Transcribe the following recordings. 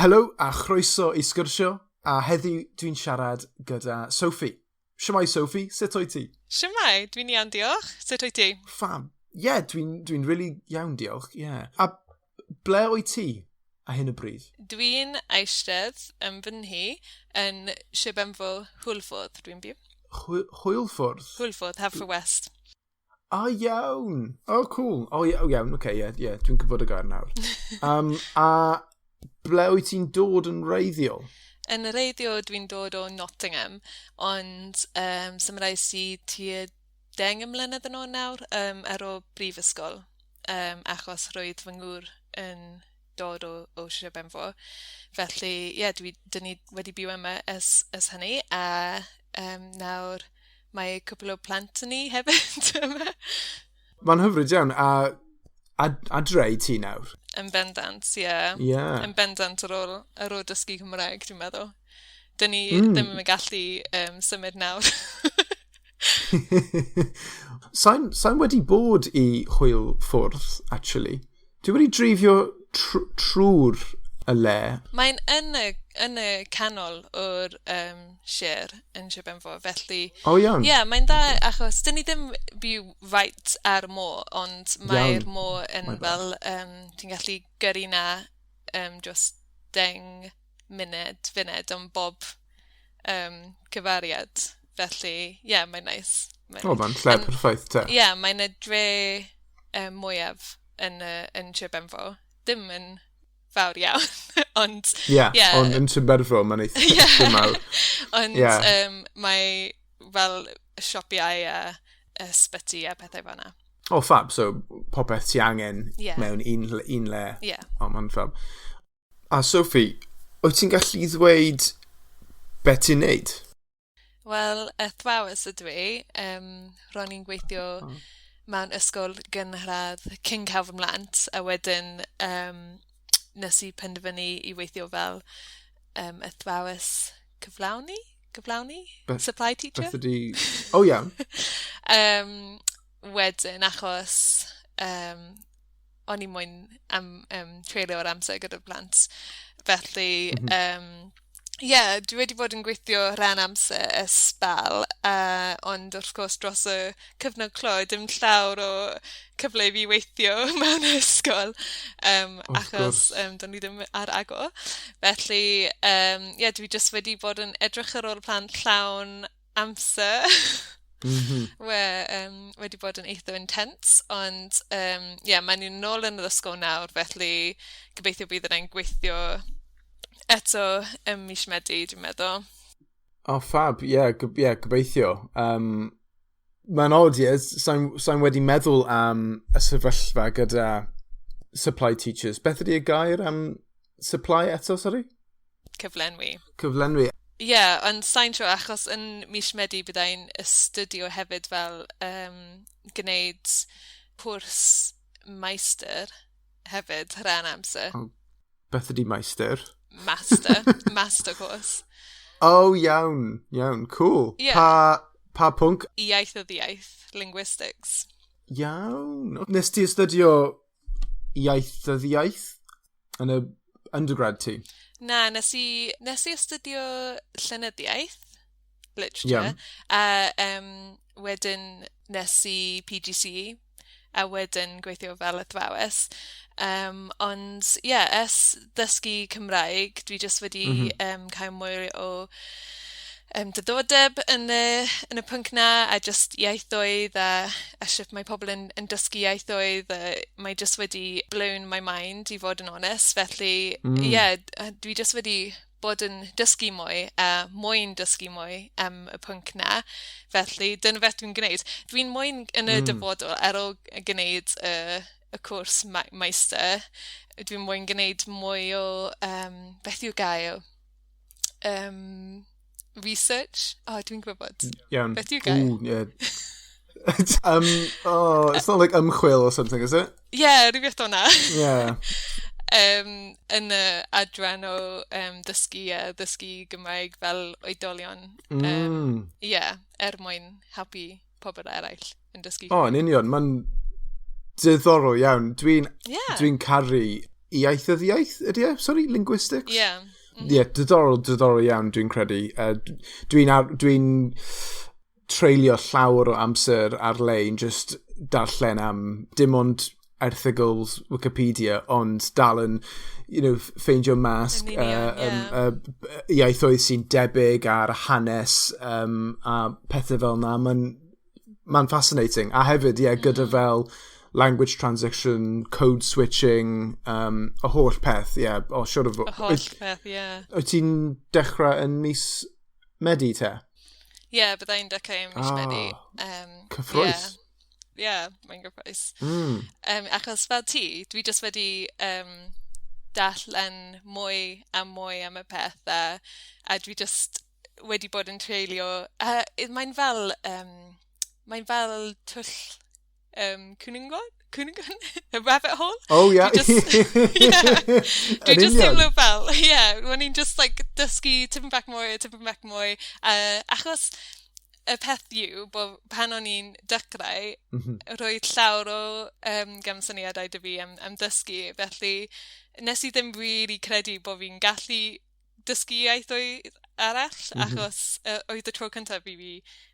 Helo a chroeso i Sgwrsio, a heddi dwi'n siarad gyda Sophie. Shwmae Sophie, sut wyt ti? Shwmae, dwi'n iawn diolch. Sut wyt ti? Fab. Ie, yeah, dwi'n dwi really iawn diolch, ie. Yeah. A ble wyt ti a hyn o bryd? Dwi'n eistedd yn fy nhŷ yn Sir Benfro, Hwlffordd dwi'n byw. Hwylffordd? Hwlffordd, Haverfordwest. Ah, iawn! Oh, cool. Oh, oh iawn, oce, okay, ie, yeah, yeah, dwi'n gwybod y gair nawr. A ble wyt ti'n dod yn wreiddiol? Yn wreiddiol dwi'n dod o Nottingham, ond symudais i tua 10 mlynedd yn ôl nawr ar ôl brifysgol, achos roedd fy ngŵr yn dod o Sir Benfro. Felly, ie, yeah, dyn ni wedi byw yma ers hynny, a nawr mae cwpl o plant ni hefyd yma. Mae'n hyfryd iawn, a adre i ti nawr? Yn bendant, ie. Yeah. Yeah. Yn bendant ar ôl dysgu Cymraeg, dwi'n meddwl. Dyn ni ddim yn gallu symud nawr. Sa'n wedi bod i Hwylffordd, actually. Dwi wedi dreifio trwy'r y le. Mae'n yn y canol o'r sir yn Sir Benfro, felly. O, oh, iawn. Ie, yeah, mae'n dda achos dyn ni ddim byw right ar y môr, ond mae'r môr yn fel, ti'n gallu gyrru na dros 10 munud, funud am bob cyfariad. Felly, ie, yeah, mae'n nice. O, oh, mae'n lle perffaith te. Ie, yeah, mae'n y dre mwyaf yn Sir Benfro. Dim yn fawr iawn, ond. Ie, yeah, yeah. Ond yn Sir Benfro mae'n eitha mawr. Ond yeah. Mae fel siopiau a ysbyty a pethau fel yna. O, oh, fab. So, popeth ti angen mewn un le. Yeah. O, oh, mae'n fab. A Sophie, wyt ti'n gallu ddweud beth ti'n neud? Wel, athrawes ydw i. Ro'n i'n gweithio mewn ysgol gynradd cyn cael fy mhlant, a wedyn nes i penderfynu i weithio fel athrawes cyflawni? Cyflawni? Supply teacher? Beth ydi? Oh, iawn. Wedyn, achos o'n i moyn am treulio'r amser gyda'r plant. Felly, yeah, dwi wedi bod yn gweithio rhan amser ers sbel, ond wrth gwrs dros y cyfnod clo, dim llawer o cyfle i fi weithio mewn ysgol, achos do'n i ddim ar agor. Felly, yeah, dwi jyst wedi bod yn edrych ar ôl plant llawn amser. We wedi bod yn eitha intense, ond yeah, mae'n ni'n nôl yn yr ysgol nawr, felly gobeithio bydd yna'n gweithio eto ym mis Medi, dwi'n meddwl. O, oh, fab, ie, yeah, yeah, gobeithio. Mae'n odd, ie, yeah, sa'n sa wedi meddwl am y sefyllfa gyda supply teachers. Beth ydy y gair am supply eto, sorry? Cyflenwi. Cyflenwi. Ie, yeah, ond sa'n siŵr achos yn mis Medi byddai'n astudio hefyd fel gwneud cwrs maester hefyd rhan amser. Oh, beth ydy maester? Master. Master course. Oh, iawn, iawn, cool. Yeah. Pa pwnc? Ieithyddiaeth, linguistics. Iawn. Nes ti astudio ieithyddiaeth yn y undergrad ti? Na, nes i astudio llenyddiaeth, literature, a wedyn nes i PGCE, a wedyn gweithio fel athrawes. Ond, ie, yeah, ers dysgu Cymraeg, dwi jyst wedi cael mwy o diddordeb yn y pwnc na, a just ieithoedd a sut mae pobl yn dysgu ieithoedd. A mae jyst wedi blown my mind, i fod yn onest. Felly, ie, yeah, dwi jyst wedi bod yn dysgu mwy a moyn dysgu mwy am y pwnc na. Felly, dyna beth dwi'n gwneud. Dwi'n moyn yn y dyfodol ar ôl gwneud y cwrs maester, dwi'n moyn gwneud mwy o, beth yw gair? Research? Oh, dwi'n gwybod. Iawn. Beth yw gair? Ooh, yeah. Oh, it's not like ymchwil or something, is it? Yeah, rhywbeth o'na. Yn y adran o dysgu a dysgu Gymraeg fel oedolion. Yeah, er mwyn helpu pobl eraill yn dysgu. O, oh, yn union. Mae'n diddorol iawn. Dwi'n dwi caru Ieithyddiaeth, ydy e? Sorry, linguistics? Yeah. Yeah, diddorol, diddorol iawn, dwi'n credu. Dwi treulio llawer o amser ar-lein just darllen am dim ond erthygl Wikipedia, ond dal yn ffeindio mas Yn union, ieithoedd sy'n debyg ar hanes a pethau fel na. Mae'n ma fascinating. A hefyd, ie, yeah, gyda fel language transition, code switching, y holl peth, ie, yeah, o, siwr o fod. Y holl peth, ie. Yeah. Wyt ti'n dechrau yn mis Medi te? Ie, yeah, byddai'n dechrau yn mis Medi. Cyffrous. Ie, yeah, mae'n gyffrous. Achos fel ti, dwi just wedi darllen mwy a mwy am y peth a dwi just wedi bod yn treulio. Mae'n fel twll cwningod? Cwningon? A rabbit hole? Oh, yeah. Dwi just, yeah. Dwi just teimlo fel, yeah, when i'n just like dysgu tipyn bach mwy, tipyn bach mwy. Achos y peth yw bod pan o'n i'n dechrau, roedd llawer o gamsyniadau 'da fi am dysgu. Felly nes i ddim really credu bod fi'n gallu dysgu iaithoedd arall, achos oedd y tro cyntaf i fi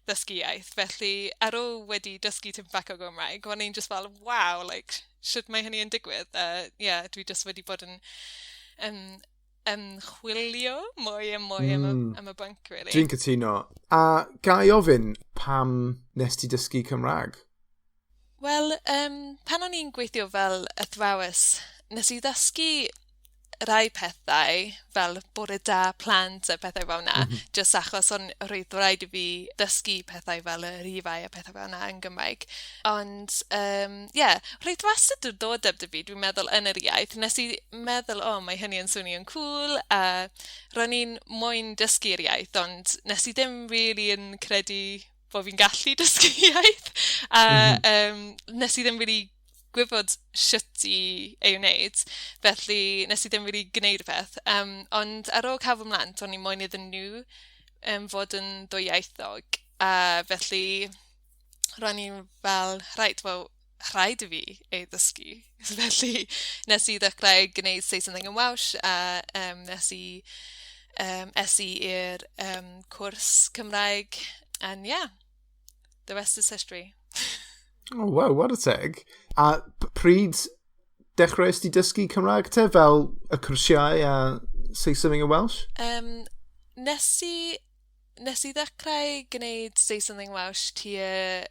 ddysgu iaith. Felly ar ôl wedi dysgu tipyn bach o Gymraeg, o'n i'n just fel, "Wow, like, sut mae hynny yn digwydd?" Yeah, dwi just wedi bod yn chwilio mwy a mwy am y bwnc, really. Dwi'n cytuno. A ga i ofyn pam nes ti dysgu Cymraeg? Wel, pan o'n i'n gweithio fel athrawes, nes i ddysgu rai pethau fel "bore da plant" a pethau fel 'na, just achos o'n roedd rhaid i fi ddysgu pethau fel y rhifau a pethau fel 'na yn Gymraeg. Ond, yeah, roedd wastad diddordeb 'da fi, dwi'n meddwl, yn yr iaith. Nes i meddwl, "O, mae hynny yn swnio'n cool," a ro'n i'n moyn dysgu'r iaith, ond nes i ddim really yn credu bod fi'n gallu dysgu iaith. A nes i ddim really gwybod sut i ei wneud, felly nes i ddim really gwneud y peth. Ond ar ôl cael fy mhlant, o'n i moyn iddyn nhw fod yn ddwyieithog, a felly ro'n i'n fel, "Reit, wel, rhaid i fi ei ddysgu." Felly nes i ddechrau gwneud Say Something in Welsh a nes i es i i'r cwrs Cymraeg and yeah, the rest is history. Oh, wow, what a teg. A pryd dechreuais ti dysgu Cymraeg te, fel y cwrsiau a Say Something in Welsh? Nes i ddechrau gwneud Say Something Welsh tua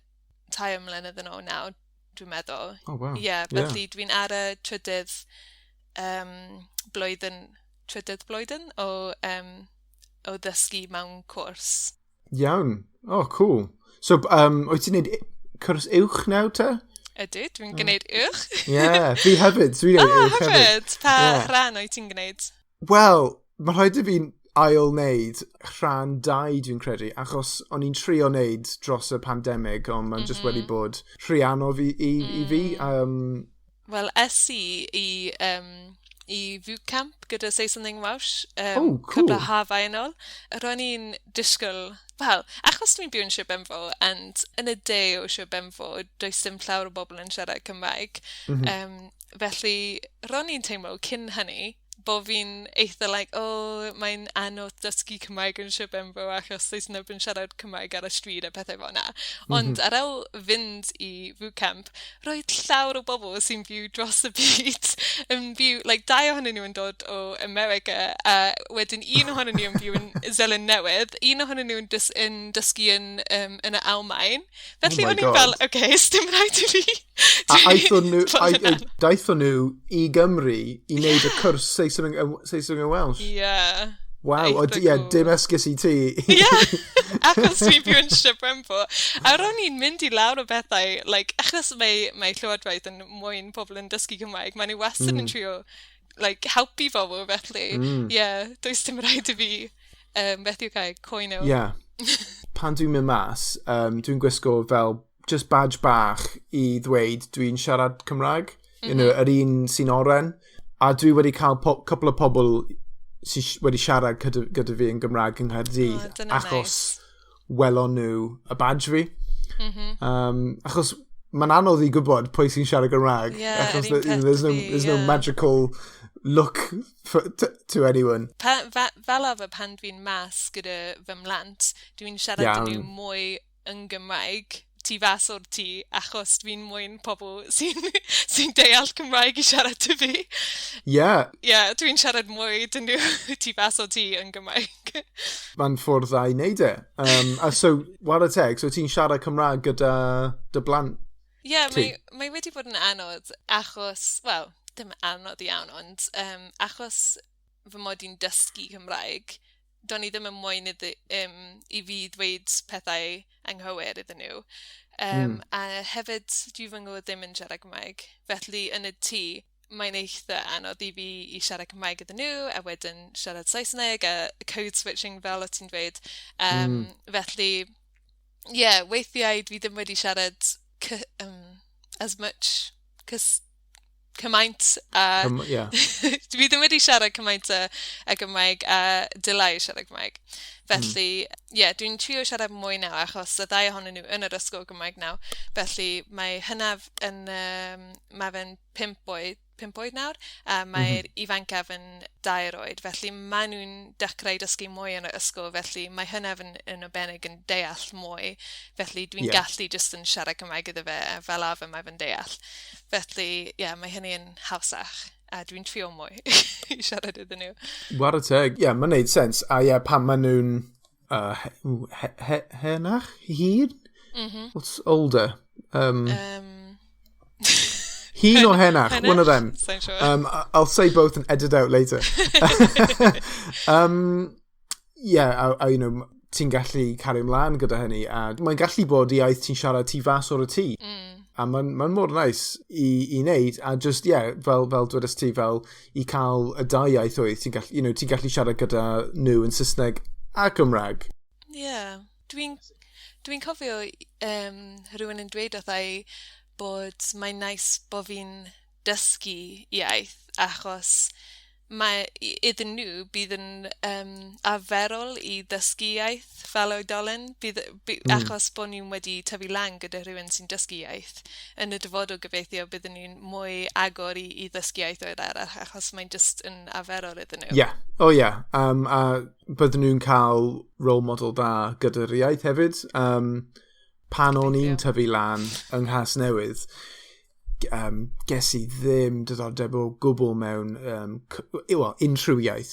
3 mlynedd yn ôl nawr, dwi'n meddwl. Oh, wow. Ie, yeah, felly dwi'n ar y trydydd blwyddyn o ddysgu mewn cwrs. Iawn. Oh, cool. So, wyt ti'n neud cwrs uwch nawr te? Ydw, dwi'n gwneud uwch. Ie, yeah, fi hefyd. Dwi'n neud Oh, uwch hefyd. Hefyd. Pa rhan wyt ti'n gwneud? Wel, mae rhaid i fi'n ail wneud rhan 2, dwi'n credu, achos o'n i'n trio wneud dros y pandemig, ond mae'n just wedi bod rhy anodd i fi. Wel, es i bootcamp gyda Say Something Welsh. Oh, cool. Cwpl o hafau yn ôl. Ro'n i'n disgwyl, wel, achos dwi'n byw yn Sir Benfro, and yn y de o Sir Benfro, does dim llawer o bobl yn siarad Cymraeg. Felly, ro'n i'n teimlo cyn hynny bod fi'n eitha like, "Oh, mae'n anodd dysgu Cymraeg yn Sir Benfro achos does neb yn siarad Cymraeg ar y stryd" a pethau fel yna. Ond ar ôl fynd i bootcamp, roedd llawer o bobl sy'n byw dros y byd yn byw, like, dau ohonyn nhw yn dod o America, a wedyn un ohonyn nhw yn byw yn Seland Newydd, un ohonyn nhw yn dysgu yn y Almaen. Felly Oh my o'n i'n God. fel, "Okay, dim rhaid i fi." A aethon nhw i Gymru i wneud y cwrs Say Something in Welsh? Yeah. Wow, o, Eitha ie, cool. dim esgus i ti. Ie, achos dwi'n byw yn Sir Benfro. A ro'n i'n mynd i lawr o bethau, like, achos mae Llywodraeth yn moyn pobl yn dysgu Cymraeg, maen nhw wastad yn trio like, helpu bobl, felly, yeah, does dim rhaid i fi, beth yw gair, cwyno. Ie. Yeah. Pan dwi'n mynd mas, dwi'n gwisgo fel just badge bach i ddweud dwi'n siarad Cymraeg. Yr un sy'n oren. A dwi wedi cael cwpl o pobl sy'n wedi siarad gyda fi yn Gymraeg yng Nghaerdydd. Oh, dyna Achos nice. welon nhw y badge fi. Achos mae'n anodd i gwybod pwy sy'n siarad Gymraeg. Yeah, achos yr un peth there's no, fi, there's no yeah. magical Look to anyone. Fel arfer pan dwi'n mas gyda fy mhlant, dwi'n siarad 'da nhw mwy yn Gymraeg tu fas o'r tŷ achos dwi'n moyn pobl sy'n deall Cymraeg i siarad 'da fi. Yeah, dwi'n siarad mwy 'da nhw tu fas o'r tŷ yn Gymraeg. Mae'n ffordd dda i wneud e. A so, whare teg, so ti'n siarad Cymraeg gyda dy blant? Ie, yeah, mae wedi bod yn anodd achos, wel, dim anodd iawn, ond achos fy mod i'n dysgu Cymraeg, do'n i ddim yn moyn i fi ddweud pethau anghywir iddyn nhw. A hefyd, dwi fy ngŵr ddim yn siarad Cymraeg. Felly, yn y tŷ, mae'n eitha anodd i fi i siarad Cymraeg iddyn nhw, a wedyn siarad Saesneg, a code switching fel o ti'n dweud. Felly, ie, yeah, weithiau dwi ddim wedi siarad as much cymaint a dwi ddim wedi siarad cymaint y Gymraeg a dylai siarad Cymraeg. Felly, ie, yeah, dwi'n trio siarad mwy nawr achos y ddau ohonyn nhw yn yr ysgol Gymraeg nawr. Felly mae hynaf yn, mae fe'n 5 oed nawr, a mae'r ifancaf yn 2 oed. Felly maen nhw'n dechrau dysgu mwy yn yr ysgol, felly mae hynaf yn arbennig yn deall mwy. Felly dwi'n gallu just yn siarad Cymraeg iddo fe, a fel arfer mae fe'n deall. Felly, ie, yeah, mae hynny yn hawsach, a dwi'n trio mwy i siarad iddyn nhw. Whare teg. Ie, yeah, mae'n neud sens. A ie, yeah, pan maen nhw'n henach? Hŷn? What's older? Hŷn or henach? One of them. Sai'n siŵr. I'll say both and edit out later. Yeah, a ti'n gallu cario ymlaen gyda hynny, a mae'n gallu bod iaith ti'n siarad tu fas o'r tŷ. A mae'n ma mor nice i wneud, a just, yeah, fel dwedais ti, fel i cael y dau iaithoedd, ti'n gallu siarad gyda nhw yn Saesneg a Cymraeg. Ie, yeah. Dwi'n cofio rhywun yn dweud wrtha i bod mae'n nice bod fi'n dysgu iaith achos mae iddyn nhw bydd yn arferol i ddysgu iaith fel oedolyn, achos bod nhw'n wedi tyfu lan gyda rhywun sy'n dysgu iaith. Yn y dyfodol gobeithio bydden nhw'n mwy agor i ddysgu iaithoedd eraill achos mae'n just yn arferol iddyn nhw. Ie, yeah. Oh ie. Yeah. A bydden nhw'n cael role model da gyda'r iaith hefyd. Pan o'n i'n tyfu lan yng Nghasnewydd, ges i ddim diddordeb o gwbl mewn well, unrhyw iaith,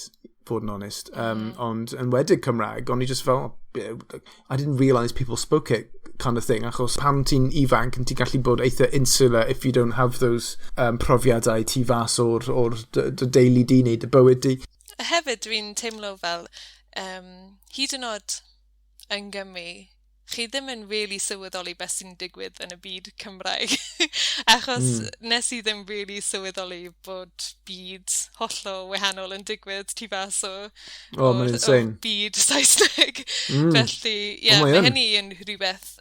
fod yn onest. Ond yn enwedig Cymraeg, o'n i just fel, "I didn't realise people spoke it" kind of thing, achos pan ti'n ifanc yn ti'n gallu bod eitha insular if you don't have those profiadau tu fas o'r dy deulu di neu dy bywyd di. A hefyd dwi'n teimlo fel hyd yn oed yn Gymru, chi ddim yn really sylweddoli beth sy'n digwydd yn y byd Cymraeg. Achos nes i ddim really sylweddoli bod byd hollol wahanol yn digwydd tu fas o, Oh, mae'n insane. o byd Saesneg. Felly, ie, yeah, Oh, mae mae yn. hynny yn rhywbeth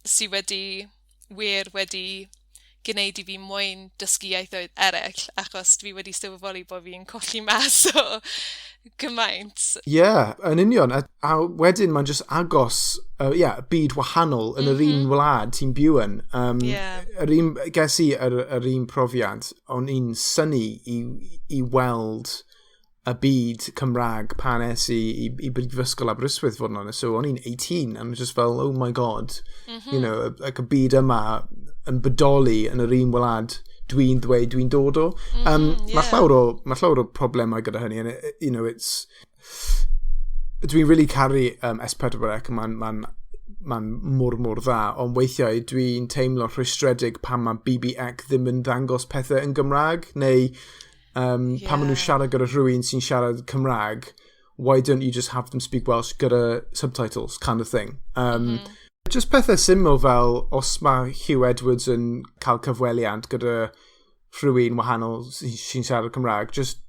sydd wedi, wir wedi gwneud i fi moyn dysgu ieithoedd eraill, achos dwi wedi sylweddoli bod fi'n colli mas o gymaint. Ie, yeah, yn union. A wedyn mae'n just agos, yeah, byd wahanol yn yr un wlad ti'n byw yn. Yr un, ges i yr un profiad, o'n i'n synnu i weld y byd Cymraeg pan es i Brifysgol Aberystwyth, fod yn onest. So o'n i'n 18 and just fel, "Oh my God," like y byd yma yn bodoli yn yr un wlad dwi'n dweud dwi'n dod o. Mae llawer o problemau gyda hynny, and it, you know, it's dwi'n really caru S4C, mae'n ma mor mor dda, ond weithiau dwi'n teimlo rhwystredig pan mae BBC ddim yn dangos pethau yn Gymraeg, neu pan maen nhw'n siarad gyda rhywun sy'n siarad Cymraeg, why don't you just have them speak Welsh gyda subtitles, kind of thing. Just pethau syml fel os mae Huw Edwards yn cael cyfweliad gyda rhywun wahanol sy'n siarad Cymraeg, just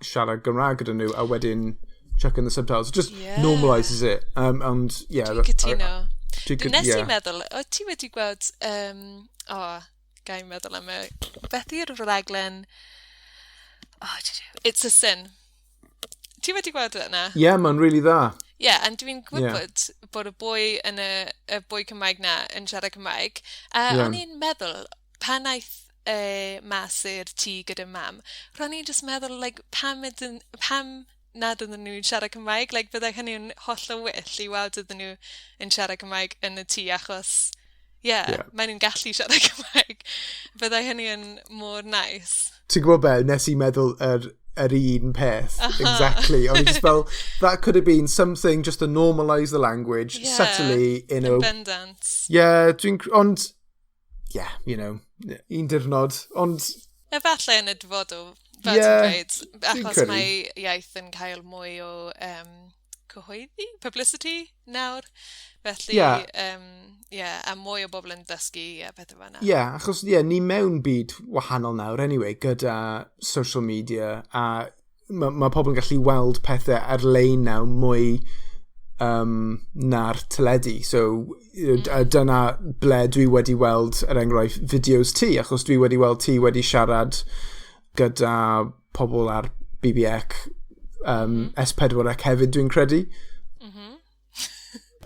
siarad Gymraeg gyda nhw a wedyn chuck in the subtitles. Just normalises it. And yeah. Dwi'n cytuno. Dwi'n Nes i meddwl, o ti wedi gweld, o, oh, ga i meddwl am y, beth yw'r raglen, oh, It's a Sin. Ti wedi gweld yna? Yeah, mae'n really dda. Yeah, and dwi'n gwybod bod y boi yn y boi Cymraeg na yn siarad Cymraeg. A o'n i'n meddwl, pan aeth e mas i'r tŷ gyda Mam, ro'n i'n just meddwl, like, pam nad oedden nhw'n siarad Cymraeg? Like, byddai hynny'n hollol wyll i weld ydyn nhw yn siarad Cymraeg yn y tŷ achos, yeah, maen nhw'n gallu siarad Cymraeg. Byddai hynny yn mor nice. Ti'n gwybod be, nes i meddwl yr un peth. Exactly. O'n i just fel, that could have been something just to normalise the language, subtly, you know. Yn bendant. Yeah, ond, yeah, un diwrnod, ond Efallai yn y dyfodol, fel ti'n dweud, achos credu. Mae iaith yn cael mwy o cyhoeddi, publicity nawr. Felly, yeah, a mwy o bobl yn dysgu a pethau fel yna. Yeah, achos, yeah, ni mewn byd wahanol nawr, anyway, gyda social media, a mae ma pobl yn gallu weld pethau ar-lein nawr mwy na'r teledu. So, dyna ble dwi wedi weld, er enghraifft, fideos ti, achos dwi wedi weld ti wedi siarad gyda pobl ar BBC, S4C hefyd, dwi'n credu.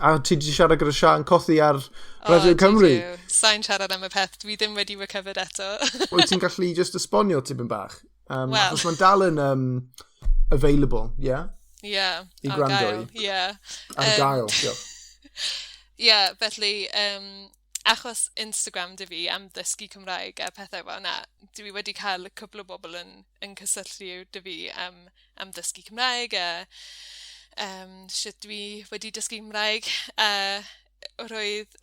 A ti wedi siarad gyda Sian Cothi ar Radio O, Cymru. Dwi. Sa'n siarad am y peth, dwi ddim wedi recovered eto. Wyt ti'n gallu just esbonio tipyn bach? Wel. Achos mae'n dal yn available, yeah? Yeah. I ar gwrando gael, i. Yeah. Ar gael, diolch. Yeah, felly, achos Instagram 'da fi am ddysgu Cymraeg a pethau fel yna, dwi wedi cael cwpl o bobl yn cysylltu 'da fi am ddysgu Cymraeg a sut dwi wedi dysgu Cymraeg. A roedd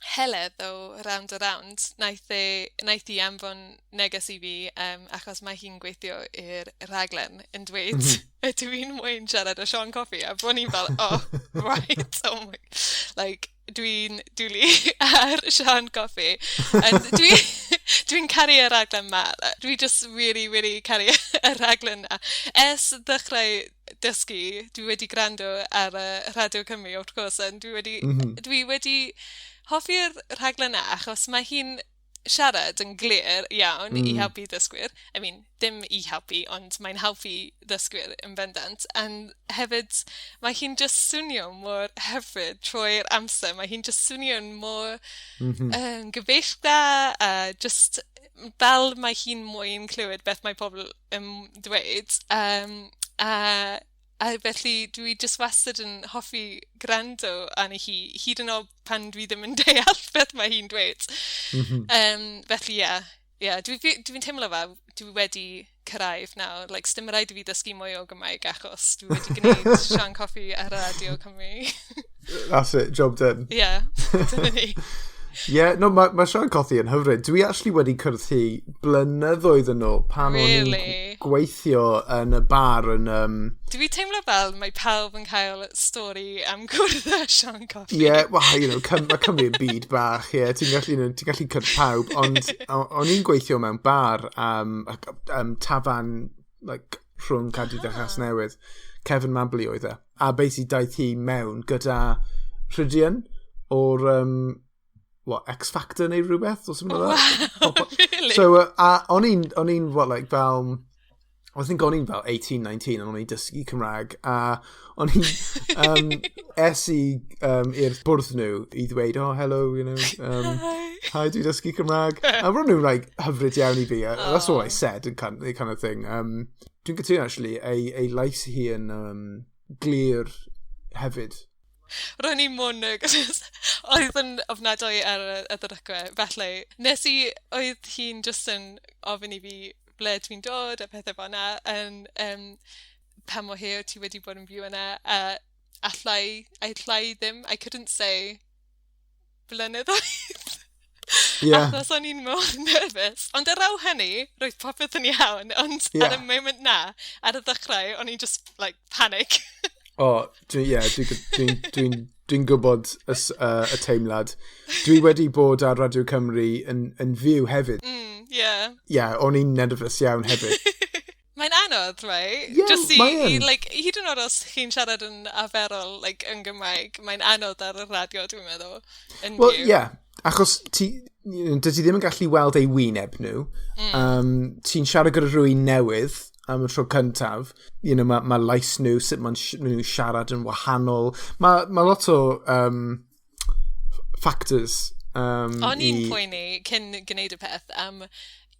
Heledd o Rownd a Rownd, naeth hi anfon neges i fi achos mae hi'n gweithio i'r rhaglen yn dweud ydw i'n moyn siarad â Shân Cothi, a bod ni'n fel, "Oh, right, oh my," like, dwi'n dwlu ar Shân Cothi. And dwi caru y rhaglen ma. Dwi just really, really caru y rhaglen na. Ers ddechrau dysgu, dwi wedi gwrando ar y Radio Cymru, wrth gwrs, and dwi wedi hoffi'r rhaglen na achos mae hi'n siarad yn glir iawn i helpu ddysgwyr. I mean, dim i helpu, ond mae'n helpu ddysgwyr yn bendant. And hefyd, mae hi'n just swnio mor hyfryd trwy'r amser. Mae hi'n just swnio'n mor gyfeillgar a just fel mae hi'n moyn clywed beth mae pobl yn dweud. A felly dwi just wastad yn hoffi gwrando arni hi, hyd yn oed pan dwi ddim yn deall beth mae hi'n dweud. Felly ie, yeah, dwi teimlo fel dwi wedi cyrraedd nawr. Like, sdim rhaid i fi ddysgu mwy o Gymraeg achos dwi wedi gwneud Shân Cothi ar Radio Cymru. That's it, job done. Yeah, dyna ni. Yeah, no, mae Shân Cothi yn hyfryd. Dwi actually wedi cwrdd hi blynyddoedd yn ôl pan o'n i'n Really? gweithio yn y bar yn. Dwi teimlo fel mae pawb yn cael stori am cwrdd â Shân Cothi. Yeah, well, mae Cymru yn byd bach, yeah, ti'n gallu, ti'n gallu cwrdd pawb, ond o'n i'n gweithio mewn bar, tafarn, like, rhwng Caerdydd a Chasnewydd. Kevin Mably oedd e. A basically daeth hi mewn gyda Rhydian o'r, what, X Factor neu rhywbeth, or something like that. Wow, really? So, a o'n i'n, what, like, fel, I think o'n i'n fel 18, 19, and o'n i'n dysgu Cymraeg, a o'n i'n, es i i'r bwrdd nhw i ddweud, "Oh, hello, Hi. hi, dwi'n dysgu Cymraeg." A ro'n nhw'n, like, hyfryd iawn i fi. That's all I said, the kind of thing. Dwi'n cytuno, actually, ei lais hi yn glir hefyd. Ro'n i mor nervous. Oedd yn ofnadwy ar y ddechrau. Felly, nes i, oedd hi'n just yn ofyn i fi ble dwi'n dod a pethau fel yna. And, pa mor hir ti wedi bod yn byw yna. A allai ddim, I couldn't say blynyddoedd. Achos o'n i'n mor nervous. Ond ar ôl hynny, roedd popeth yn iawn. Ond ar y moment na, ar y ddechrau, o'n i'n just, like, panic. O, dwi, yeah, dwi gwybod y teimlad. Dwi wedi bod ar Radio Cymru yn fyw hefyd. Yeah, o'n i'n nervous iawn hefyd. Mae'n anodd, right? Yeah, Just mae i, yn. like, hyd yn oed os chi'n siarad yn arferol, like, yn Gymraeg, mae'n anodd ar y radio, dwi'n meddwl. Yn Wel, byw. ie, yeah, achos ti, dydw ti ddim yn gallu weld ei wyneb nhw. Ti'n siarad gyda rhywun newydd am y tro cyntaf. Mae lais nhw, sut maen nhw'n siarad yn wahanol. Mae ma lot o factors O'n i'n poeni cyn gwneud y peth am...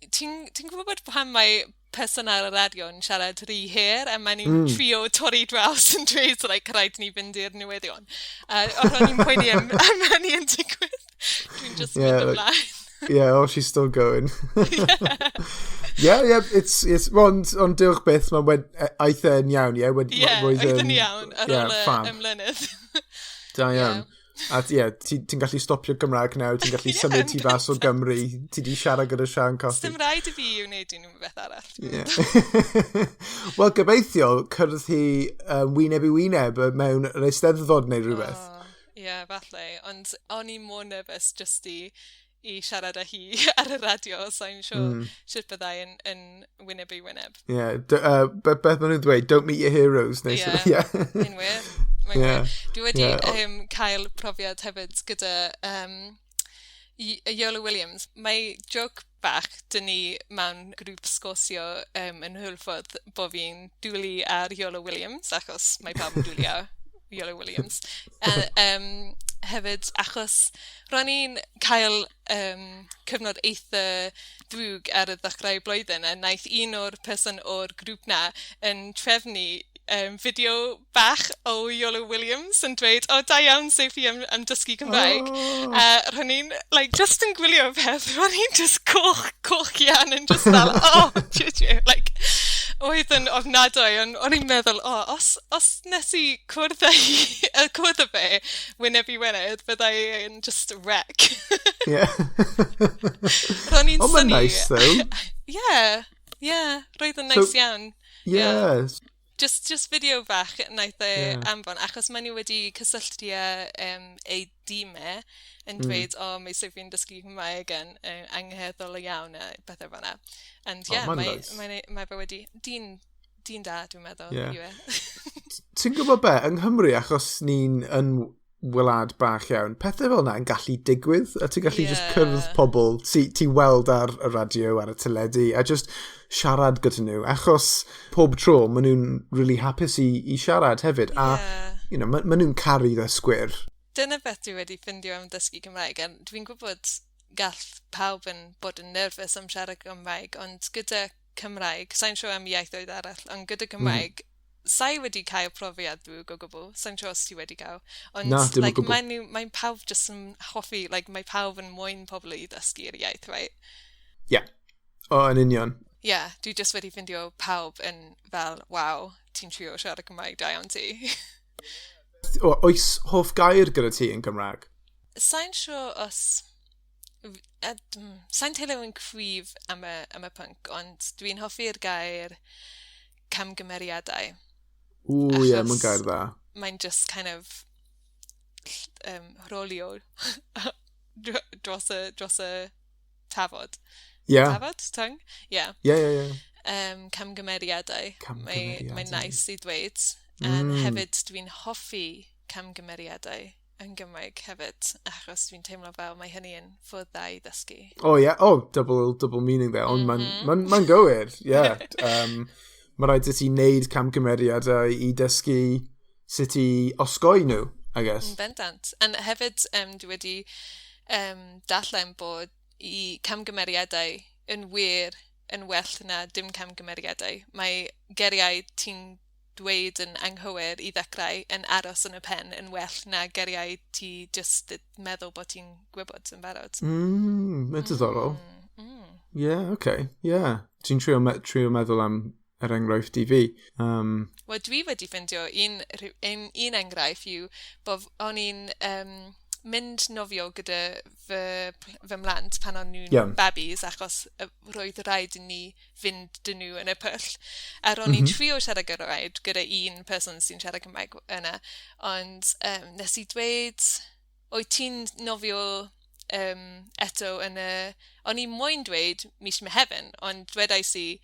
Ti'n ti gwybod pam mae person ar y radio yn siarad rhy hir a maen nhw'n trio torri draws yn dweud, like, rhaid ni fynd i'r newyddion. A o'n i'n poeni am hynny yn digwydd. Dwi'n just mynd ymlaen. Yeah, oh, she's still going. Yeah, it's, well, ond diolch byth, mae aeth e'n iawn, yeah? Yeah, roedd aeth yn iawn ar ôl y ymlynydd. Da iawn. A ie, yeah, ti'n ti gallu stopio Gymraeg nawr, ti'n gallu symud ti fas o Gymru, ti di siarad gyda Sian Cothi. Dim rhaid i fi i wneud unrhyw beth arall. Yeah. Wel, gobeithio cyrraedd hi wyneb i wyneb mewn yr Eisteddfod neu rhywbeth. Ie, yeah, falle. Ond o'n i mor nervous just i siarad â hi ar y radio, sa'n siŵr sut byddai yn wyneb i wyneb. Ie, yeah, beth maen nhw'n dweud, "Don't meet your heroes." Neu Ie, yeah. Yn wir. Mae'n wir. Dwi wedi cael profiad hefyd gyda Iolo Williams. Mae joke bach dyn ni mewn grŵp sgwrsio yn Hwlffordd bod fi'n dwlu ar Iolo Williams, achos mae pawb yn dwlu ar Iolo Williams. Hefyd, achos ro'n i'n cael cyfnod eitha drwg ar y ddechrau blwyddyn, a wnaeth un o'r person o'r grŵp na yn trefnu fideo bach o Iolo Williams yn dweud, "O, oh, da iawn, Sophie, am dysgu Cymraeg." Oh. A ro'n i'n, like, just yn gwylio peth, ro'n i'n just coch, coch iawn yn just fel, "Oh, jiw, jiw," like, oedd yn ofnadwy, ond o'n i'n meddwl, oh, os nes i cwrdd â hi, cwrdd â fe, wyneb i wyneb, byddai yn just wreck. Ro'n i'n Oh, mae'n nice, though. Yeah, roedd yn nice iawn. Just fideo bach wnaeth e anfon, achos maen nhw wedi cysylltu â ei dîm e yn dweud, "O, oh, mae Sophie'n dysgu Cymraeg yn angerddol iawn" a bethau fel yna. And yeah, oh, mae, nice. mae fe wedi... Dyn da, dwi'n meddwl. Yw e. Ti'n gwybod be, yng Nghymru, achos ni'n yn wlad bach iawn, pethau fel yna yn gallu digwydd, a ti'n gallu just cyrraedd pobl ti weld ar y radio, ar y teledu, a just siarad gyda nhw, achos pob tro maen nhw'n really hapus i siarad hefyd, a ma nhw'n caru ddysgwyr. Dyna beth dwi wedi ffindio am dysgu Cymraeg, a dwi'n gwybod gall pawb yn bod yn nervous am siarad Cymraeg, ond gyda Cymraeg, sa'n siŵr am ieithoedd arall, ond gyda Cymraeg, sai wedi cael profiad ddrwg o gwbl. Sa'n siŵr os ti wedi cael. Ond Na, dim o like, gwbl. Mae pawb just yn hoffi, like, mae pawb yn moyn pobl i ddysgu'r iaith, right? Yeah. O, yn union. Yeah, dwi just wedi ffindio pawb yn fel, "Waw, ti'n trio siarad Cymraeg, da iawn ti." O, oes hoff gair gyda ti yn Gymraeg? Sa'n siŵr os... Sa'n teimlo yn cryf am y pwnc, ond dwi'n hoffi'r gair camgymeriadau. Ww, ie, Achos mae'n gair dda. Mae'n just kind of rolio dros y tafod. Tafod? Tongue? Yeah. Ie. Camgymeriadau. Camgymeriadau. Mae'n nice i ddweud. Hefyd, dwi'n hoffi camgymeriadau yn Gymraeg hefyd, achos dwi'n teimlo fel mae hynny yn ffordd dda i ddysgu. Oh, yeah. Oh, double meaning there. Ond mae'n ma gywir, yeah. Mae rhaid i ti wneud camgymeriadau i dysgu sut i osgoi nhw, I guess. Yn bendant. And hefyd, dwi wedi darllen bod i camgymeriadau yn wir yn well na dim camgymeriadau. Mae geiriau ti'n dweud yn anghywir i ddechrau yn aros yn y pen yn well na geiriau ti just meddwl bod ti'n gwybod yn barod. Mae'n diddorol. Yeah, okay. Yeah. Ti'n trio meddwl am yr enghraifft i fi. Wel, dwi wedi ffindio un enghraifft yw bod o'n i'n mynd nofio gyda fy mhlant pan o'n nhw'n babis, achos roedd rhaid i ni fynd dyn nhw yn y pwll. A ro'n i'n trio siarad Gymraeg gyda un person sy'n siarad Cymraeg yna. Ond nes i dweud, "Wyt ti'n nofio eto yn y..." O'n i moyn dweud mis Mehefin, ond dwedais i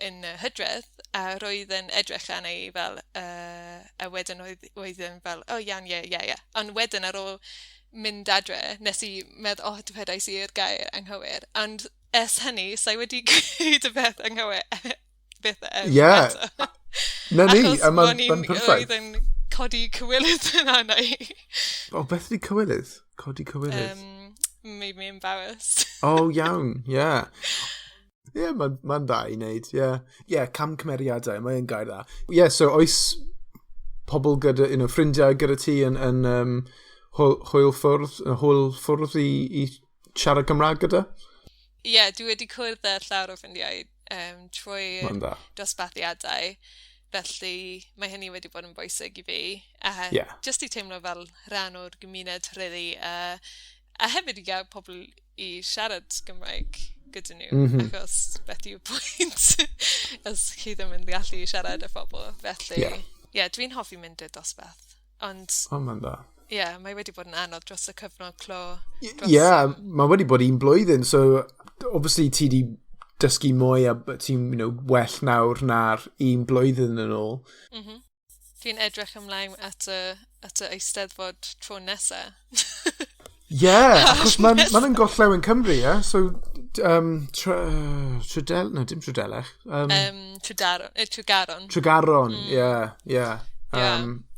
yn y Hydref, a roedd yn edrych arna i fel, a wedyn oedd yn fel, "Oh iawn, ie." Ond wedyn ar ôl mynd adre, nes i meddwl, "Oh, dwedais i'r gair anghywir." Ond ers hynny, sa'i wedi gweud y peth anghywir byth eto. Na ni, Achos a mae'n o'n i'n ma perffaith. Oedd yn codi cywilydd yn arna i. O, beth ydi cywilydd? Codi cywilydd. made me embarrassed. Oh, iawn, yeah. Yeah, mae'n ma dda i wneud, yeah. Yeah, camgymeriadau, mae'n gair dda. Yeah, so oes pobl gyda, ffrindiau gyda ti yn hwyl ffwrdd i siarad Cymraeg gyda? Ie, yeah, dwi wedi cwrdd â llawer o ffrindiau trwy dosbarthiadau. Felly mae hynny wedi bod yn bwysig i fi. A just i teimlo fel rhan o'r gymuned, really. A hefyd i gael pobl i siarad Gymraeg gyda nhw. Achos beth yw'r pwynt os chi ddim yn gallu siarad â phobl? Felly, yeah, dwi'n hoffi mynd i'r dosbarth. Ond, Oh, mae'n dda. ie, yeah, mae wedi bod yn anodd dros y cyfnod clo. Ie, yeah, mae wedi bod un blwyddyn, so obviously ti di dysgu mwy a ti'n well nawr na'r un blwyddyn yn ôl. Dwi'n edrych ymlaen at y Eisteddfod tro nesa. Yeah, achos mae'n ma yn gorllewin Cymru, ie? Yeah? So, Tredel, no, dim Tredelech. Tregaron. Tregaron. Tregaron, ie.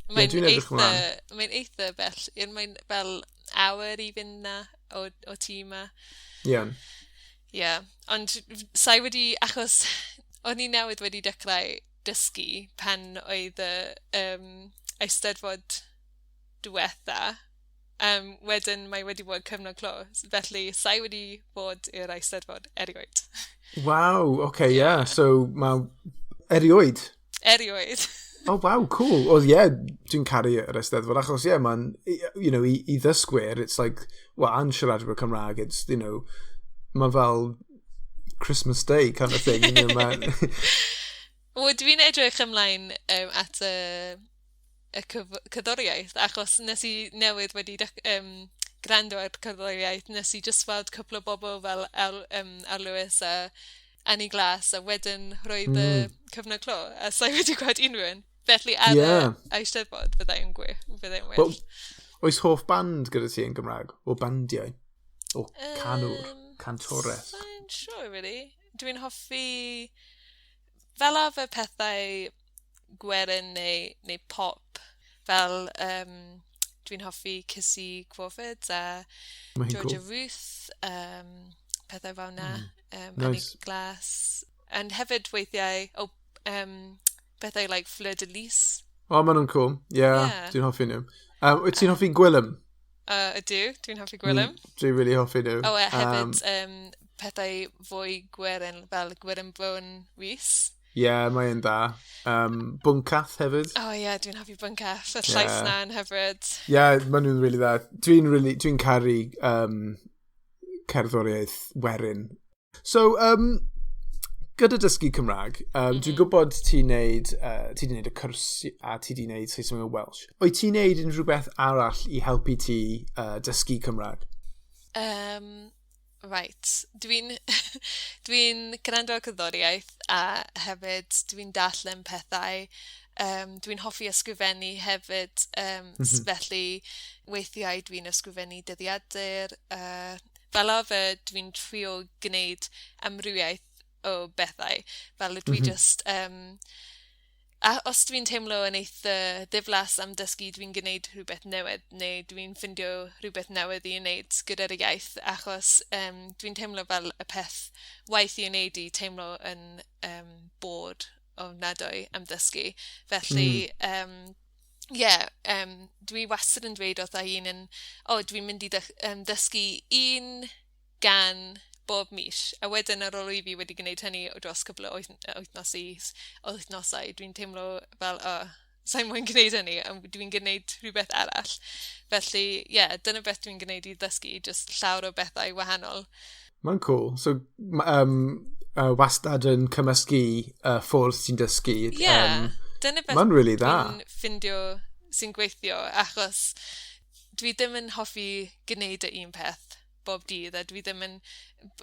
Mae'n yeah, eitha, mae'n eitha bell. Mae'n fel awr i fynd na o tŷ 'ma. Ie. Yeah. Ie, yeah. Ond sa'i wedi, achos o'n i newydd wedi dechrau dysgu pan oedd y Eisteddfod diwetha. Wedyn mae wedi bod cyfnod clo, felly sa'i wedi bod i'r Eisteddfod erioed. Wow, okay, yeah. So, mae erioed? Erioed. Oh, wow, cool. Oh, yeah, dwi'n caru yr Eisteddfod, achos, yeah, man, i ddysgwyr, it's like, well, and siaradwyr Cymraeg, it's, mae fel Christmas Day kind of thing. Wel, dwi'n edrych ymlaen at y cerddoriaeth, achos nes i newydd wedi gwrando ar cerddoriaeth, nes i just weld cwpl o bobl fel Al Lewis a Annie Glass, a wedyn roedd y cyfnod clo, a sa'i wedi gweld unrhyw un. Felly ar y Eisteddfod fyddai'n fyddai'n well. Well, oes hoff band gyda ti yn Gymraeg? O bandiau? O canwr? Cantores? Sa'n siŵr, really. Dwi'n hoffi fel arfer pethau gwerin neu pop. Fel dwi'n hoffi Kissy Crawford a Georgia cool. Ruth, pethau fel na. Nice. Annie Glass. And hefyd weithiau, oh, pethau like Fleur de Lis. Oh, maen nhw'n cool. Yeah. Dwi'n hoffi nhw. Wyt ti'n hoffi Gwilym? Ydw, dwi'n hoffi Gwilym. Dwi'n really hoffi nhw. Oh, a hefyd pethau fwy gwerin fel Gwilym Bowen Rhys. Ie, yeah, mae'n dda. Bwncath hefyd. Oh ie, yeah, dwi'n hoffi Bwncath. Y llais na yn hyfryd. Ie, yeah, maen nhw'n really dda. Dwi'n really, dwi caru cerddoriaeth werin. So, gyda dysgu Cymraeg, dwi'n gwybod ti 'di neud y cwrs a ti 'di neud Saesneg a Welsh. Wyt ti'n neud unrhyw beth arall i helpu ti dysgu Cymraeg? Right. Dwi gwrando ar cerddoriaeth a hefyd dwi'n darllen pethau. Dwi'n hoffi ysgrifennu hefyd, felly weithiau dwi'n ysgrifennu dyddiadur. Fel arfer dwi'n trio gwneud amrywiaeth o bethau. Fel dwi just... A os dwi'n teimlo yn eitha ddiflas am dysgu, dwi'n gwneud rhywbeth newydd neu dwi'n ffindio rhywbeth newydd i wneud gyda'r iaith, achos dwi'n teimlo fel y peth waeth i wneud i teimlo yn bored ofnadwy am dysgu. Felly, yeah, dwi wastad yn dweud wrtha un yn, "Oh, dwi'n mynd i dysgu un gân bob mis." A wedyn ar ôl i fi wedi gwneud hynny o dros cwpl o wythnosau, dwi'n teimlo fel, "Oh, sa'n moyn gwneud hynny, a dwi'n gwneud rhywbeth arall." Felly, ie, yeah, dyna beth dwi'n gwneud i ddysgu, just llawer o bethau wahanol. Mae'n cool. So, wastad yn cymysgu ffordd ti'n dysgu. Ie, yeah, dyna beth Mae'n really dda. Dwi'n ffindio sy'n gweithio, achos dwi ddim yn hoffi gwneud y un peth bob dydd a dwi ddim yn,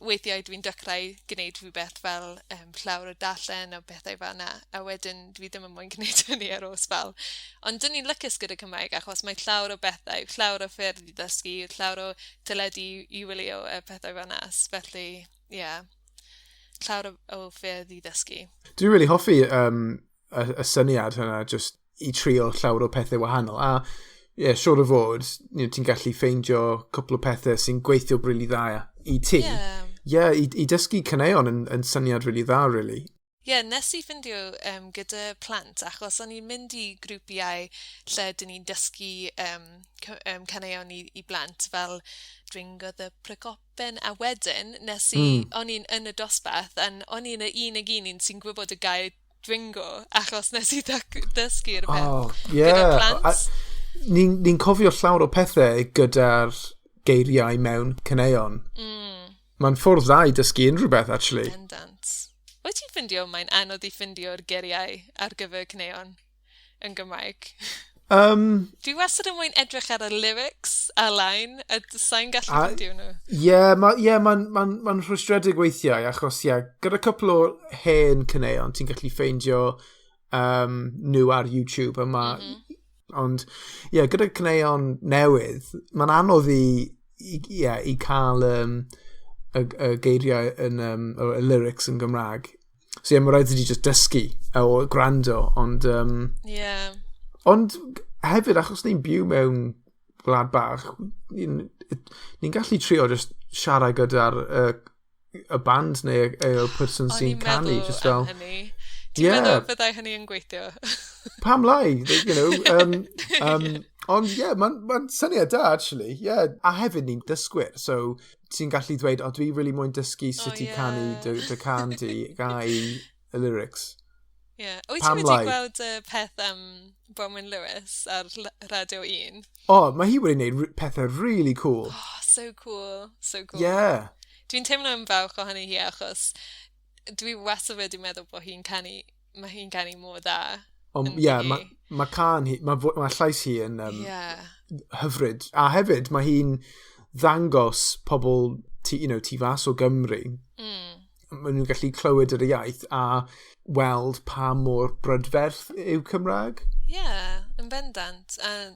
weithiau dwi'n dechrau gwneud rhywbeth fel llawer o darllen o bethau fel yna, a wedyn dwi ddim yn moyn gwneud hynny ar ôl sbel. Ond dyn ni'n lwcus gyda Cymraeg achos mae llawer o bethau, llawer o ffyrdd i ddysgu, llawer o teledu i wylio a pethau fel yna. Felly, ie, yeah, llawer o ffyrdd i ddysgu. Dwi'n really hoffi y syniad hynna, just i trio llawer o pethau wahanol. A Yeah, siŵr o fod, ti'n gallu ffeindio cwpl o pethau sy'n gweithio really dda i ti. Yeah, i dysgu caneuon yn syniad really dda, really. Ie, yeah, nes i ffindio gyda plant, achos o'n i'n mynd i grwpiau lle dyn ni'n dysgu caneuon i blant fel Dringodd y Prycopen, a wedyn nes i, o'n i'n yn y dosbarth, a o'n i'n y unig un sy'n gwybod y gair dringo, achos nes i dysgu'r peth gyda plant. Ni'n ni cofio llawer o pethau gyda'r geiriau mewn caneuon. Mae'n ffordd dda i dysgu unrhyw beth, actually. Bendant. Wyt ti'n ffindio mae'n anodd i ffindio'r geiriau ar gyfer caneuon yn Gymraeg? Dwi wastad yn mwyn edrych ar y lyrics ar-line, a sa'n gallu ffindio nhw. Ie, yeah, mae'n yeah, ma rhwystredig weithiau, achos ie, yeah, gyda cwpl o hen caneuon, ti'n gallu ffeindio nhw ar YouTube, a ma, ond ie, yeah, gyda caneuon newydd, mae'n anodd yeah, i cael y geiriau yn, y lyrics yn Gymraeg. So ie, yeah, mae rhaid i ti just dysgu o gwrando, ond Ond hefyd, achos ni'n byw mewn gwlad bach, ni'n ni gallu trio just siarad gyda'r y band neu y person O'n sy'n i'n canu. meddwl Just am fel, hynny. Ti'n meddwl byddai hynny yn gweithio? Pam lai? Ond ie, yeah, mae'n ma syniad da, actually. Yeah. A hefyd ni'n dysgwyr, so ti'n gallu dweud, "O, dwi really moyn dysgu sut i canu dy can di, ga i y lyrics?" Ie. Yeah. Wyt ti Pam wedi lai? gweld y peth am Bronwen Lewis ar Radio 1? O, oh, mae hi wedi gwneud pethau really cool. Oh, so cool. So cool. Dwi'n teimlo yn falch o hynny hi achos dwi wastad wedi meddwl bod hi'n canu, mae hi'n canu mor dda. Ond Yn ie, yeah, hi. mae ma can hi, mae ma llais hi yn hyfryd. A hefyd, mae hi'n ddangos pobl tu fas o Gymru. Maen nhw'n gallu clywed yr iaith a weld pa mor brydferth yw Cymraeg. Ie, yeah, yn bendant. A,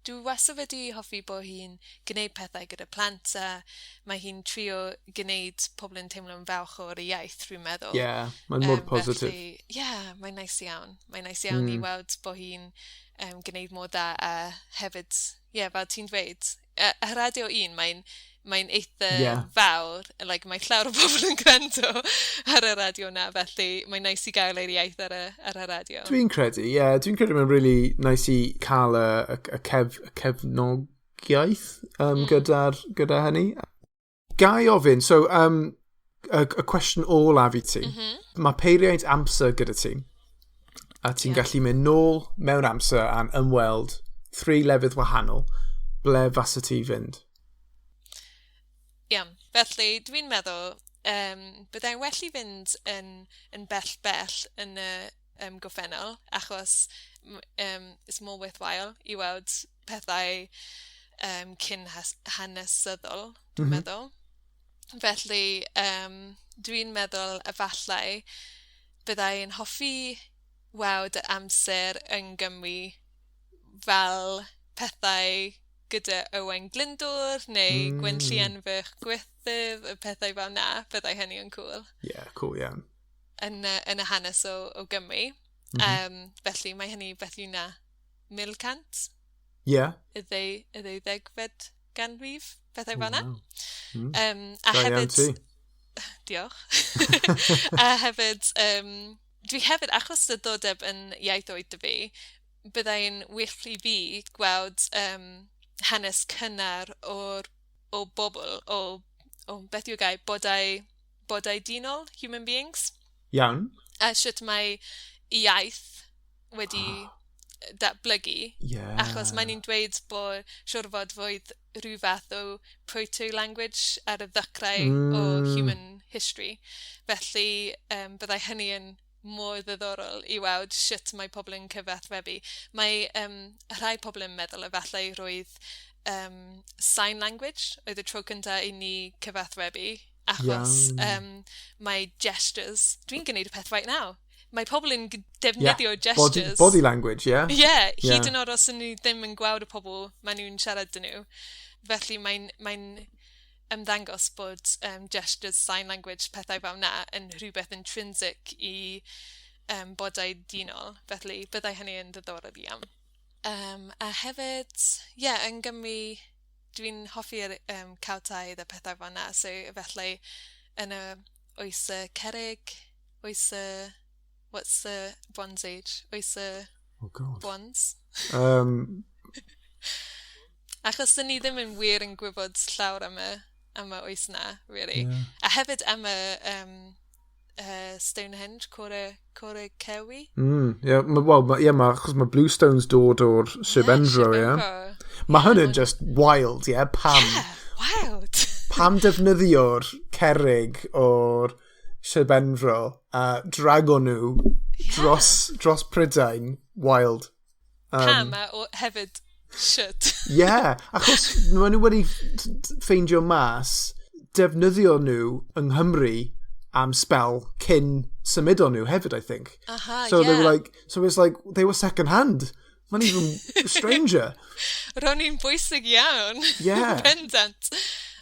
dwi wastad wedi hoffi bod hi'n gwneud pethau gyda plant a mae hi'n trio gwneud pobl yn teimlo'n falch o'r iaith, dwi'n meddwl. Ie, yeah, mae'n mor positif. Felly, ie, yeah, mae'n neis iawn. Mae'n neis iawn i weld bod hi'n gwneud mor dda a hefyd, ie, yeah, fel ti'n dweud, y Radio 1, mae'n eitha fawr, like, mae llawer o bobl yn gwrando ar y radio na, felly mae'n neis i gael yr iaith ar y radio. Dwi'n credu, ie, yeah, dwi'n credu mae'n really nice i cael y cefnogiaeth gyda hynny. Ga i ofyn, so, y cwestiwn olaf i ti. Mae peiriant amser gyda ti, a ti'n gallu mynd nôl mewn amser a'n ymweld tri lefydd wahanol, ble fasa ti fynd? Iawn, felly dwi'n meddwl byddai'n well i fynd yn bell bell yn y goffennol, achos it's more worthwhile i weld pethau cyn hanesyddol, dwi'n meddwl. Felly, dwi'n meddwl efallai byddai'n hoffi weld y amser yn Gymru fel pethau gyda Owain Glyndwr neu Gwenllian ferch Gwythyr, y pethau fel na, byddai hynny yn cool Yeah, cool, yeah. yn y hanes o Gymru. Felly mae hynny beth yw na 1100, y ddeuddegfed ganrif, pethau fel na. Wow. A Da iawn hefyd ti. Diolch. A hefyd, dwi hefyd, achos diddordeb yn ieithoedd 'da fi, byddai'n wych i fi gweld hanes cynnar o bobl, o beth yw'r gair, bodau dynol, human beings, a sut mae iaith wedi datblygu. Achos mae ni'n dweud bod siwr fod fod rhyw fath o proto-language ar y ddechrau o human history. Felly byddai hynny yn mor ddiddorol i weld sut mae pobl yn cyfathrebu. Mae rhai pobl yn meddwl efallai roedd sign language oedd y tro cyntaf i ni cyfathrebu achos mae gestures. Dwi'n gwneud y peth right now. Mae pobl yn defnyddio gestures. Body language, yeah? Yeah, hyd yn oed os ydyn nhw ddim yn gweld y pobl maen nhw'n siarad dyn nhw. Felly mae'n ymddangos bod gestures, sign language, pethau fel na yn rhywbeth intrinsic i bodau dynol. Felly byddai hynny yn ddiddorol iawn. A hefyd, ie, yeah, yn Gymru, dwi'n hoffi'r Celtaidd a pethau fel 'na, so efallai yn y oes y cerrig, oes y... What's the Bronze Age? Oes y Oh God. Bronze? Achos dyn ni ddim yn wir yn gwybod llawer am y oes 'na, really. A hefyd am y Stonehenge, Core Cewi. Yeah, well, yeah, achos mae Bluestones dod o'r Sir Benfro, Sir yeah. Benfro. Mae hynny'n just wild, yeah, pam? Yeah, wild. Pam defnyddio'r cerrig o'r Sir Benfro a drago nhw dros Prydain? Wild. Pam a o, hefyd, shit. Yeah, achos maen nhw wedi ffeindio mas defnyddio nhw yng Nghymru am spell cyn symud nhw hefyd, I think. So they were like, so it's like, they were second hand. Mae'n even stranger. Ro'n i'n bwysig iawn. Pendant.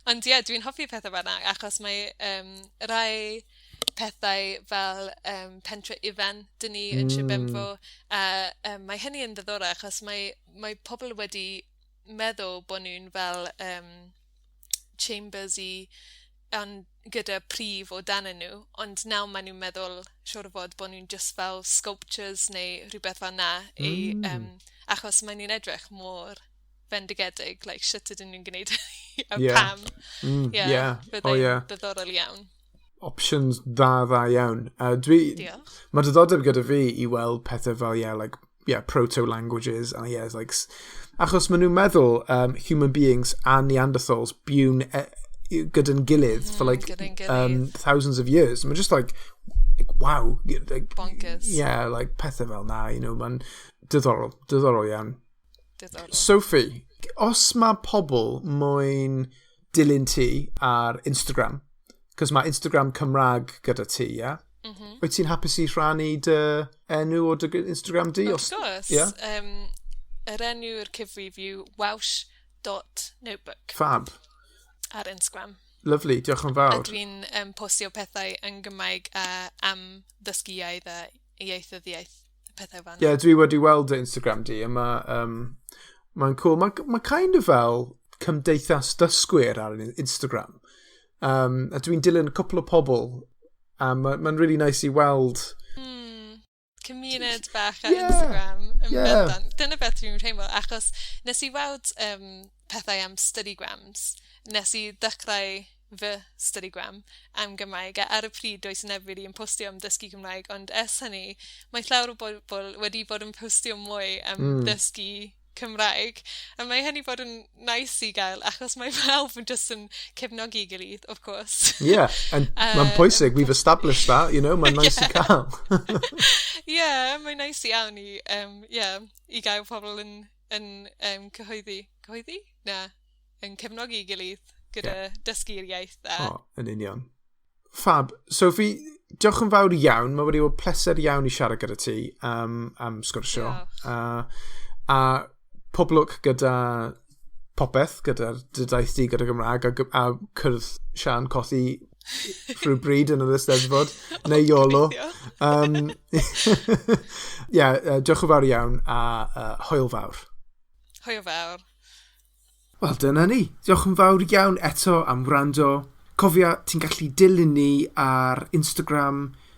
Ond ie, yeah, dwi'n hoffi pethau fel 'na, achos mae rai pethau fel Pentre Ifan, dyn ni yn Sir Benfro, a mae hynny yn ddiddorol achos mae pobl wedi meddwl bod nhw'n fel chambers i ond gyda prif o dan nhw, ond nawr maen nhw'n meddwl siŵr o fod bod nhw'n just fel sculptures neu rhywbeth fel 'na, achos maen nhw'n edrych mor fendigedig, like, shwt ydyn nhw'n gwneud hynny, a pam. Yeah, byddai'n ddiddorol iawn. Options dda, dda iawn. Diolch. Mae diddordeb gyda fi i weld pethau fel, yeah, like, yeah, proto-languages, and yeah, it's like, achos maen nhw'n meddwl human beings a Neanderthals byw'n gyda'n gilydd for like Gyda'n gilydd. Thousands of years. Mae'n just like wow. Like, Bonkers. Yeah, like pethau fel na, mae'n diddorol, diddorol iawn. Diddorol. Sophie, os mae pobl moyn dilyn ti ar Instagram, cos mae Instagram Cymraeg gyda ti, ie? Yeah? Wyt ti'n hapus i rhannu dy enw o dy Instagram di? Of course. Yeah? Yr enw yw'r cyfrif yw welsh.notebook Fab. Ar Instagram. Lovely, diolch yn A fawr. dwi'n postio pethau yn Gymraeg am ddysgu iaith a ieithyddiaeth, pethau fel Ie, yeah, dwi wedi weld dy Instagram di, a mae'n cool. Mae'n ma kind of fel cymdeithas dysgwyr ar Instagram. A dwi'n dilyn cwpl o pobl, a mae'n ma really nice i weld. Cymuned bach ar Instagram. Yn bendant. Dyna beth dwi'n teimlo, achos nes i weld pethau am studygrams. Nes i ddechrau fy studygram am Gymraeg, a ar y pryd does neb really yn postio am dysgu Cymraeg, ond ers hynny, mae llawer o bobl wedi bod yn postio mwy am dysgu Cymraeg, a mae hynny bod yn nice i gael, achos mae pawb yn just yn cefnogi gilydd, of course. Yeah, and mae'n pwysig, we've established that, mae'n nice i cael. Yeah, mae'n nice iawn yeah, i gael pobl yn cyhoeddi. Cyhoeddi? Na, yn cefnogi gilydd gyda dysgu'r iaith. A, O, yn union. Fab. Sophie, diolch yn fawr iawn. Mae wedi bod pleser iawn i siarad gyda ti am sgwrsio. Diolch. A pob lwc gyda popeth, gyda'r dy daith di gyda Gymraeg a cwrdd Sian Cothi rhywbryd yn yr Eisteddfod, neu Iolo. Gobeithio. Yeah, diolch yn fawr iawn a hwyl fawr. Hwyl fawr. Wel, dyna ni. Diolch yn fawr iawn eto am wrando. Cofia, ti'n gallu dilyn ni ar Instagram,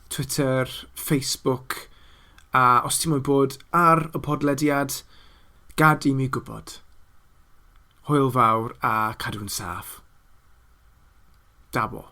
Twitter, Facebook, a os ti'n moyn bod ar y podlediad, gad i mi gwybod. Hwyl fawr a cadw'n saff. Dabo.